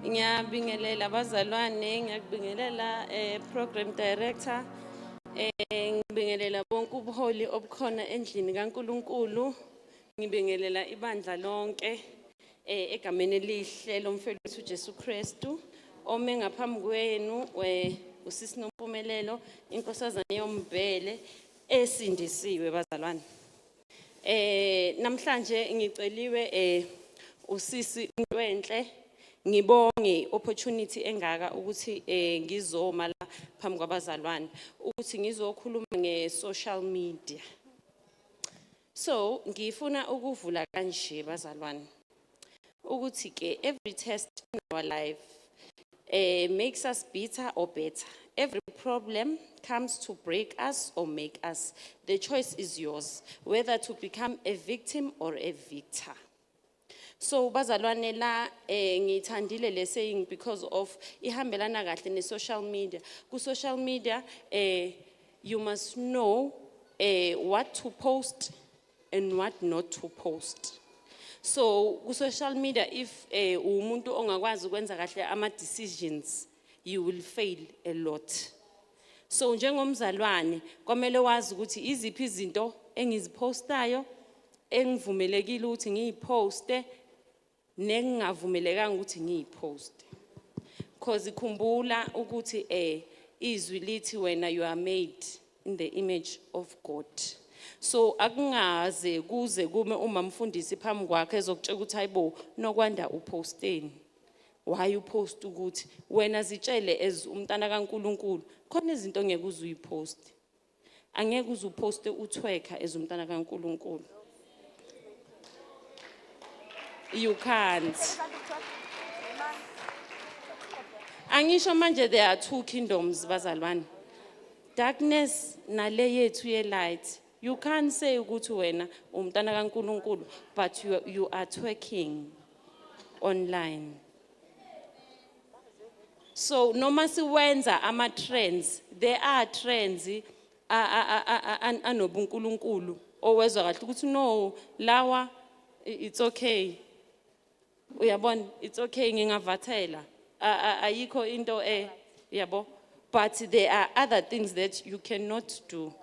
Ngiyabingelela abazalwane, ngiyakubingelela program director. Ngibingelela bonke ubuholi obukhona endlini kaNkuluNkulu. Ngibingelela ibandla lonke egameni elihle lomfeli wethu Jesu Kristu. Ome ngaphambi kwenu usisi Nompumelelo, inkosazane yombhele esindisiwe, bazalwane. Namhlanje ngiceliwe usisi Ntwenhle, ngibonge opportunity engaka ukuthi ngizoma la phambi kwabazalwane ukuthi ngizokhuluma nge social media. So ngifuna ukuvula kanje, bazalwane, ukuthi ke every test in our life makes us bitter or better. Every problem comes to break us or make us. The choice is yours, whether to become a victim or a victor. So bazalwane, la ngithandile le saying because of ihambelana kahle ne social media. Ku social media you must know what to post and what not to post. So ku social media, if umuntu ongakwazi ukwenza kahle ama decisions, you will fail a lot. So njengomzalwane kwamele wazi ukuthi iziphi izinto engizipostayo engivumelekile ukuthi ngiyiposte nengingavumelekanga ukuthi ngiyiposte. 'Cause khumbula ukuthi izwi lithi wena you are made in the image of God. So akungaze kuze kume uma mfundisi phambi kwakhe ezokutshela ukuthi, "Hayibo Nokwanda, uposteni? Why upost?" Ukuthi wena zitshele as umntana kaNkuluNkulu, khona izinto ongeke uze uyipost. Angeke uze uposte utwerka as umntana kaNkuluNkulu. You can't. Angisho manje there are two kingdoms, bazalwane. Darkness nale yethu ye light. You can't say ukuthi wena umntana kaNkuluNkulu but you are twerking online. So noma siwenza ama trends, there are trends anobunkulunkulu owezwa kahle ukuthi no, lawa it's okay. Uyabona, it's okay, ngingavathela. Ayikho into yabo, but there are other things that you cannot do.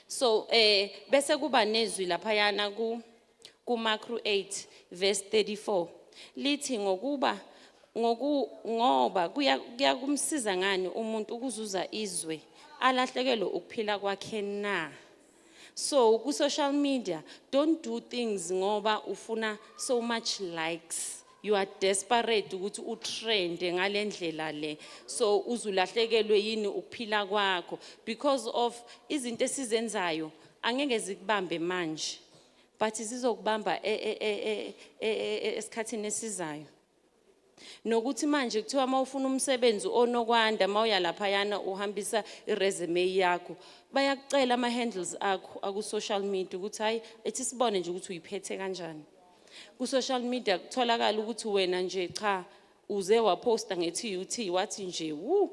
So bese kuba nezwi laphayana ku Mark 8 verse 34, lithi ngokuba ngoku ngoba kuya kumsiza ngani umuntu ukuzuza izwe alahlekelwe ukuphila kwakhe na? So ku social media, don't do things ngoba ufuna so much likes. You are desperate ukuthi utrend ngalendlela le, so uzulahlekelwe yini ukuphila kwakho because of izinto esizenzayo angeke zikubambe manje, but zizokubamba esikhathini esizayo. Nokuthi manje kuthiwa uma ufuna umsebenzi onokwanda, mawuya laphayana uhambisa iresume yakho, bayakucela ama-handles akho aku-social media ukuthi hayi, ethi sibone nje ukuthi uyiphethe kanjani ku-social media. Kutholakala ukuthi wena nje cha, uze waposta nge-TUT, wathi nje wu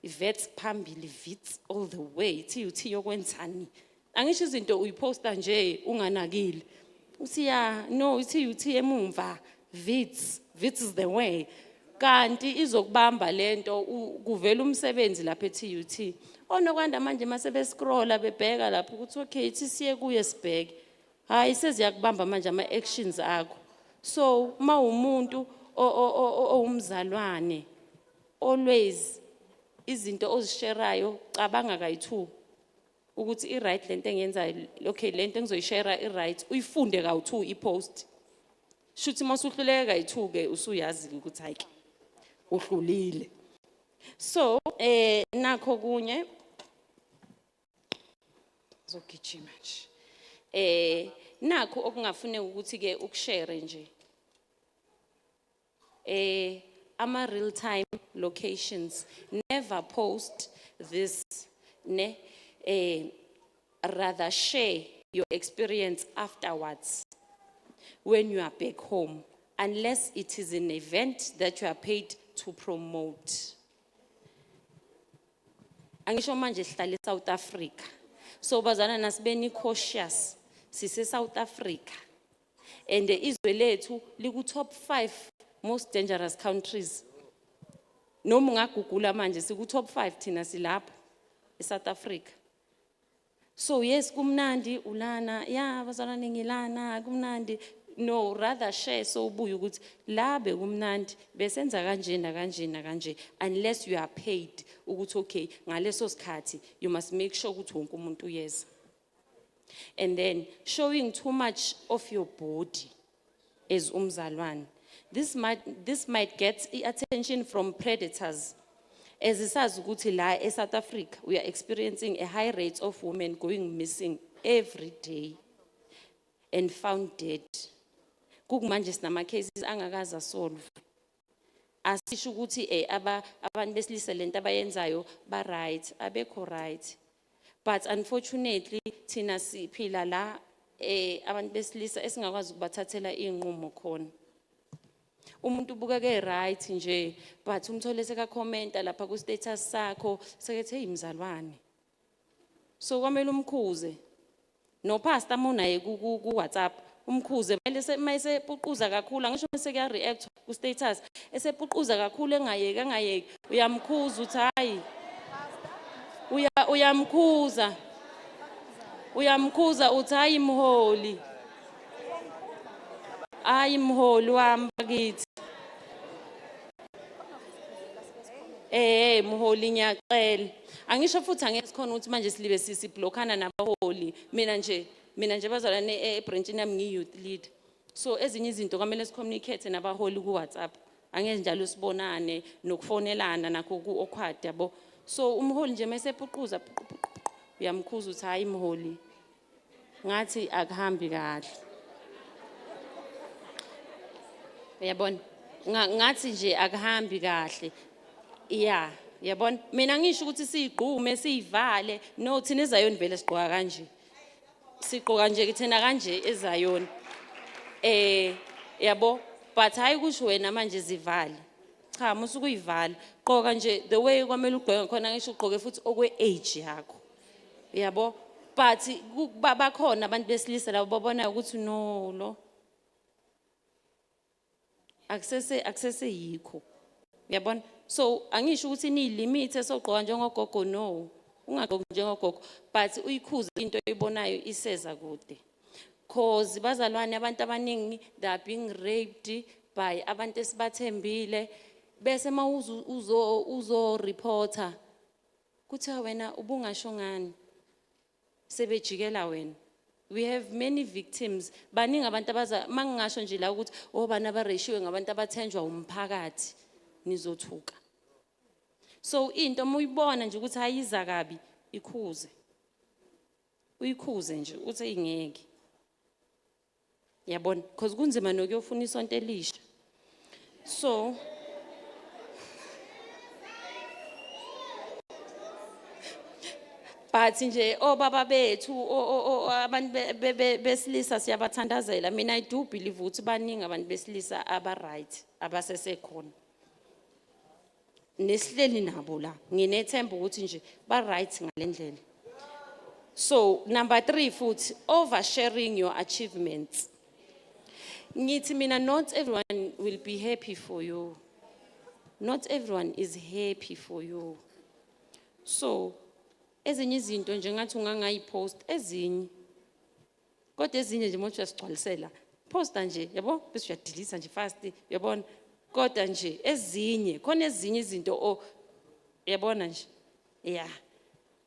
i-Wits phambili, Wits all the way, TUT yokwenzani? Angisho izinto uyiposta nje unganakile, uthi ya no, i-TUT emumva, Wits, Wits is the way, kanti izokubamba lento. Kuvela umsebenzi lapha e-TUT onokwanda manje, mase bescrolla bebheka lapho ukuthi okay, ithi siye kuye sibheke, hayi, seziyakubamba manje ama-actions akho. So uma umuntu owumzalwane, always izinto ozisherayo cabanga kayi-two ukuthi i-right lento engiyenzayo. Okay, lento engizoyishera i-right, uyifunde kawu-two i-post. Shuthi uma usuhluleke kayi-two ke, usuyazi-ke ukuthi hayi ke, uhlulile. So nakho kunye zogijima nje, nakho okungafuneka ukuthi ke ukushare nje, ama real time locations. Never post this ne. Rather share your experience afterwards when you are back home, unless it is an event that you are paid to promote. Angisho manje sihlala eSouth Africa, so bazana nasibeni cautious. Sise South Africa and izwe lethu liku top 5. most dangerous countries. Noma ungagugula manje siku top 5 thina, silapho eSouth Africa. So yes, kumnandi ulana ya bazalwane, ngilana kumnandi. No, rather share, so ubuye ukuthi la bekumnandi, besenza kanje nakanje nakanje, unless you are paid ukuthi okay, ngaleso sikhathi you must make sure ukuthi wonke umuntu uyeza. And then showing too much of your body as umzalwane, this might get attention from predators, as isazi ukuthi la eSouth Africa we are experiencing a high rate of women going missing every day and found dead. Kukumanje sinama cases angakaze asolve. Asisho ukuthi aba abantu besilisa lento abayenzayo ba right, abekho right, but unfortunately thina siphila la abantu besilisa esingakwazi ukubathathela inqumo khona. Umuntu ubukeke right nje, but umthole seka commenta lapha ku status sakho, sekethe, "Hey mzalwane." So kwamele umkhuze no pastor munaye ku WhatsApp, umkhuze mele mayise puquza kakhulu. Angisho mase kuya react ku status, esepuquza kakhulu, engayeki engayeki, uyamkhuza uthi hayi, uyamkhuza, uyamkhuza uthi, "Hayi mholi, hayi mholi wami bakithi, mholi, ngiyacela." Angisho futhi angeke sikhona ukuthi manje silibe sisiblockana nabaholi. Mina nje bazalwane, ebranchini yami ngiyi-youth leader, so ezinye izinto kwamele sicommunicate nabaholi ku-WhatsApp. Angeke njalo sibonane, nokufonelana nakho ku-awkward, yabo. So umholi nje mesepuquza puqu, puqu, puqu, uyamkhuza uthi, "Hayi mholi, ngathi akuhambi kahle, uyabona." Ngathi nje akuhambi kahle ya, yabona. Mina ngisho ukuthi siyigqume siyivale, no. Thina ezayoni vele sigqoka kanje, sigqoka nje thina kanje ezayoni, yabo. But hayi kusho wena manje zivale, cha, musuke uyivala, gqoka nje the way kwamele ugqoke khona. Ngisho ugqoke futhi okwe age yakho, yabo. But bakhona abantu besilisa labo babonayo ukuthi no, lo akusese yikho, uyabona. So angisho ukuthi niyilimit esogqoka njengogogo, no, ungagqoki njengogogo, but uyikhuze into oyibonayo iseza kude, cause bazalwane, abantu abaningi they are being raped by abantu esibathembile, bese mawuzo uzo reporta kuthiwa wena ubungasho ngani, sebejikela wena. We have many victims, baningi abantu abaza mangingasho nje la ukuthi obani abareshiwe ngabantu abathenjwa umphakathi, nizothuka. So into uma uyibona nje ukuthi ayiza kabi, ikhuze, uyikhuze nje uthi ingeke, yabona, because kunzima nokuyofuna isonto elisha. So but nje obaba bethu, abantu besilisa siyabathandazela. Mina I do believe ukuthi baningi abantu besilisa aba right abasesekhona nesihleli nabo la, nginethemba ukuthi nje ba right ngalendlela. So number 3 futhi, oversharing your achievements. Ngithi mina, not everyone will be happy for you, not everyone is happy for you. So ezinye izinto nje ngathi ungangayipost ezinye, kodwa ezinye nje mothi uyasigcwalisela, posta nje, yabo, bese uyadelete nje fast, yabona. Kodwa nje ezinye khona, ezinye izinto o yabona nje yeah,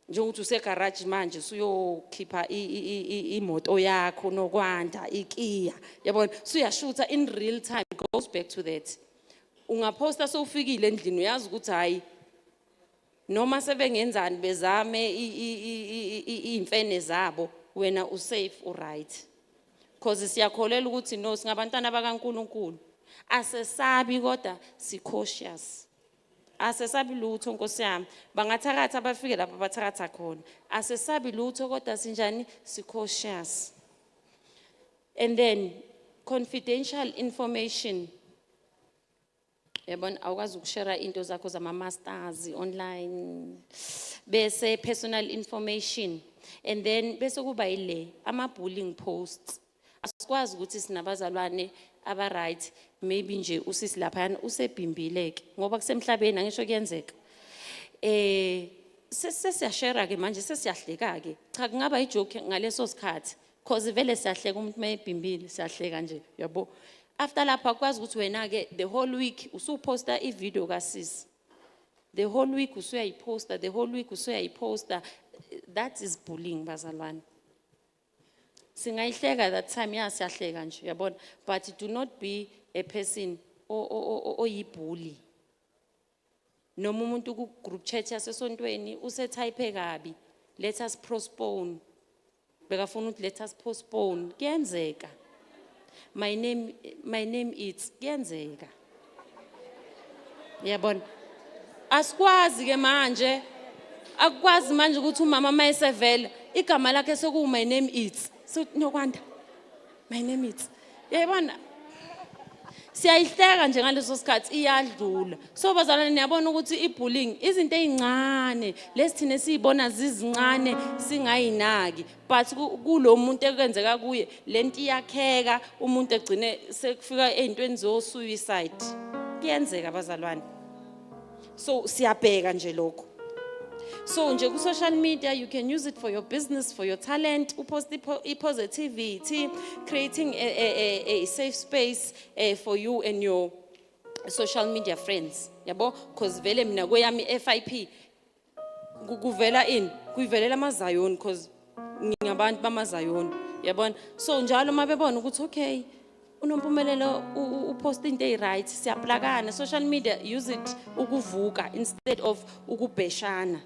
njengokuthi usegaraji manje usuyokhipha imoto yakho nokwanda ikiya, yabona, usuyashutha in real time. Goes back to that, ungaphosta sowufikile endlini, uyazi ukuthi hayi, noma sebengenzani, bezame iy'mfene zabo, wena usafe, uright, cause siyakholelwa ukuthi no, singabantwana bakaNkulunkulu, asesabi kodwa si-cautious. Asesabi lutho, Nkosi yami, bangathakatha abafike lapho bathakatha khona, asesabi lutho, kodwa sinjani? Si-cautious. And then confidential information, yabona, awukwazi ukushare into zakho zama-masters online, bese personal information, and then bese kuba yile ama-bullying posts. Asikwazi ukuthi sinabazalwane aba-right. Maybe nje usisi laphayana usebhimbile ke ngoba kusemhlabeni, angisho kuyenzeka. Sesiyashare ke manje, sesiyahleka ke. Cha, kungaba ijoke ngaleso sikhathi cause vele siyahleka, umuntu mayebhimbile siyahleka nje, yabo. After lapha akwazi ukuthi wena ke the whole week usuposta ivideo kasisi, the whole week usuyayiposta, the whole week usuyayiposta. That is bullying, bazalwane. Singayihleka that time, ya, siyahleka nje, uyabona, but do not be a person oyibully. Noma umuntu ku group chat yasesontweni usetype kabi, "Let us postpone," bekafuna ukuthi "Let us postpone." Kuyenzeka. My name, my name it's kuyenzeka, yabona. Asikwazi ke manje, akukwazi manje ukuthi umama mayesevela igama lakhe sekuwu "My name it's", so Nokwanda, "My name it's", yayibona. Siyayihleka nje ngaleso sikhathi, iyadlula. So bazalwane, niyabona ukuthi i-bullying izinto ey'ncane lezi thina esiyibona zizincane, singayinaki, but kulo muntu ekwenzeka kuye lento iyakheka, umuntu egcine sekufika ey'ntweni zo-suicide. Kuyenzeka, bazalwane. So siyabheka nje lokho. So nje ku-social media you can use it for your business, for your talent, upost i-positivity, creating a safe space for you and your social media friends, yabo, cause vele mina kweyami FYP kuvela ini, kuyivelela amazayoni, cause ngingabantu bamazayoni, yabona. So njalo uma bebona ukuthi okay, uNompumelelo upost into eyi-right, siyaplakana. Social media, use it ukuvuka instead of ukubheshana.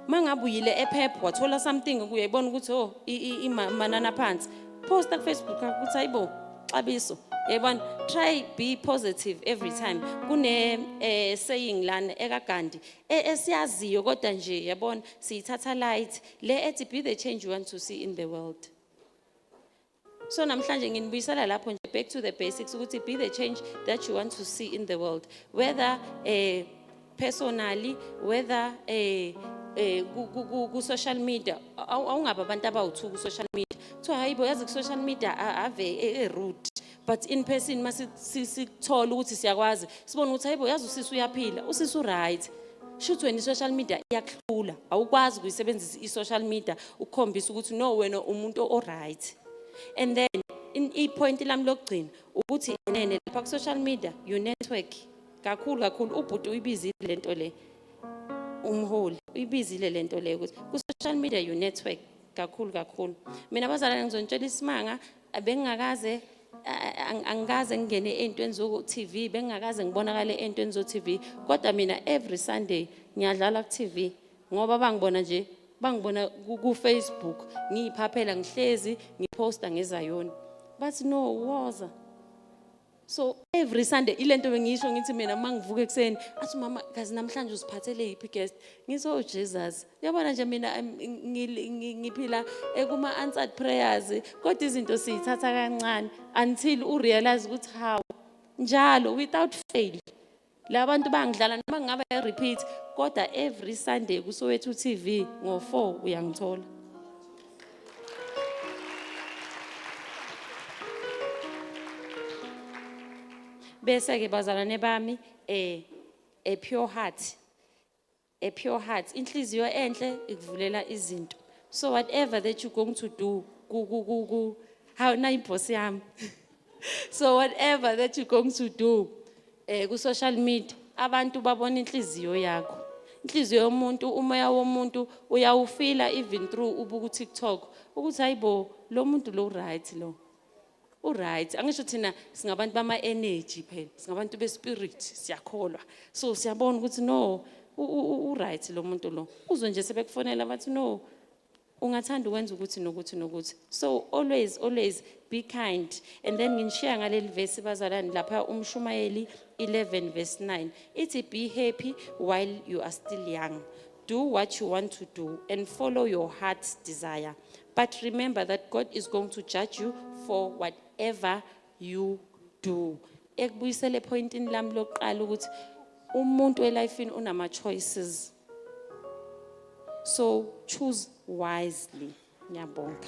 Mangabe uyile ePep wathola something, uyayibona ukuthi oh, imanana phansi, posta ku-Facebook ukuthi hayibo xabiso, yayibona. Try be positive every time. Kune saying lana ekaGandhi esiyaziyo, kodwa nje yabona siyithatha light, le ethi, "Be the change you want to see in the world." So namhlanje nginibuyisela lapho nje, back to the basics, ukuthi be the change that you want to see in the world, whether personally, whether ku social media. Awungabi abantu abawu2 ku social media, kuthiwa hayibo, yazi ku social media ave e rude, but in person mase sikuthola ukuthi siyakwazi, sibone ukuthi hayibo, yazi usisi uyaphila, usisi uright. Shuthi wena i-social media iyakuhlula, awukwazi ukuyisebenzisa i-social media ukukhombisa ukuthi no, wena umuntu o-right. And then i-point lami lokugcina ukuthi nene lapha ku-social media you network kakhulu kakhulu. Ubhuti uyibizile lento le, umholi uyibizile lento le, ukuthi ku-social media you network kakhulu kakhulu. Mina bazalwane, ngizonitshela isimanga, bengingakaze angikaze ngingene ey'ntweni zo-TV, bengingakaze ngibonakale ey'ntweni zo-TV, kodwa mina every Sunday ngiyadlala ku-TV ngoba bangibona nje, bangibona ku-Facebook ngiyiphaphela, ngihlezi ngiphosta ngezayoni, bathi no, woza. So every Sunday ilento bengisho ngithi mina uma ngivuka ekuseni, athi mama, kazi namhlanje uziphathele yiphi guest? Ngithi, "Oh Jesus." Uyabona nje mina ngiphila ekuma answered prayers, kodwa izinto siyithatha kancane until urealize ukuthi how njalo without fail labantu bangidlala, noma ngingaba repeat, kodwa every Sunday kuSoweto TV ngo4 uyangithola. Bese ke bazalwane bami, a pure heart, a pure heart, inhliziyo enhle ikuvulela izinto. So whatever that you're going to do ku how na iboss yami, so whatever that you're going to do ku social media, abantu babona inhliziyo yakho. Inhliziyo yomuntu, umoya womuntu uyawufila even through ubuku TikTok ukuthi hayibo, lo muntu lo right, lo uright. Angisho thina singabantu bama energy phela, singabantu bespirit, siyakholwa, so siyabona ukuthi no, uright lo muntu lo. Uzwe nje sebekufonela bathi no, ungathanda ukwenza ukuthi nokuthi nokuthi. So always, always be kind. And then nginishiya ngaleli verse, bazalwane, lapha uMshumayeli 11 verse 9, ithi, "Be happy while you are still young. Do what you want to do and follow your heart's desire, but remember that God is going to judge you for whatever you do." Ekubuyisele epointini lami lokuqala ukuthi umuntu elifini unama choices, so choose wisely. Ngiyabonga.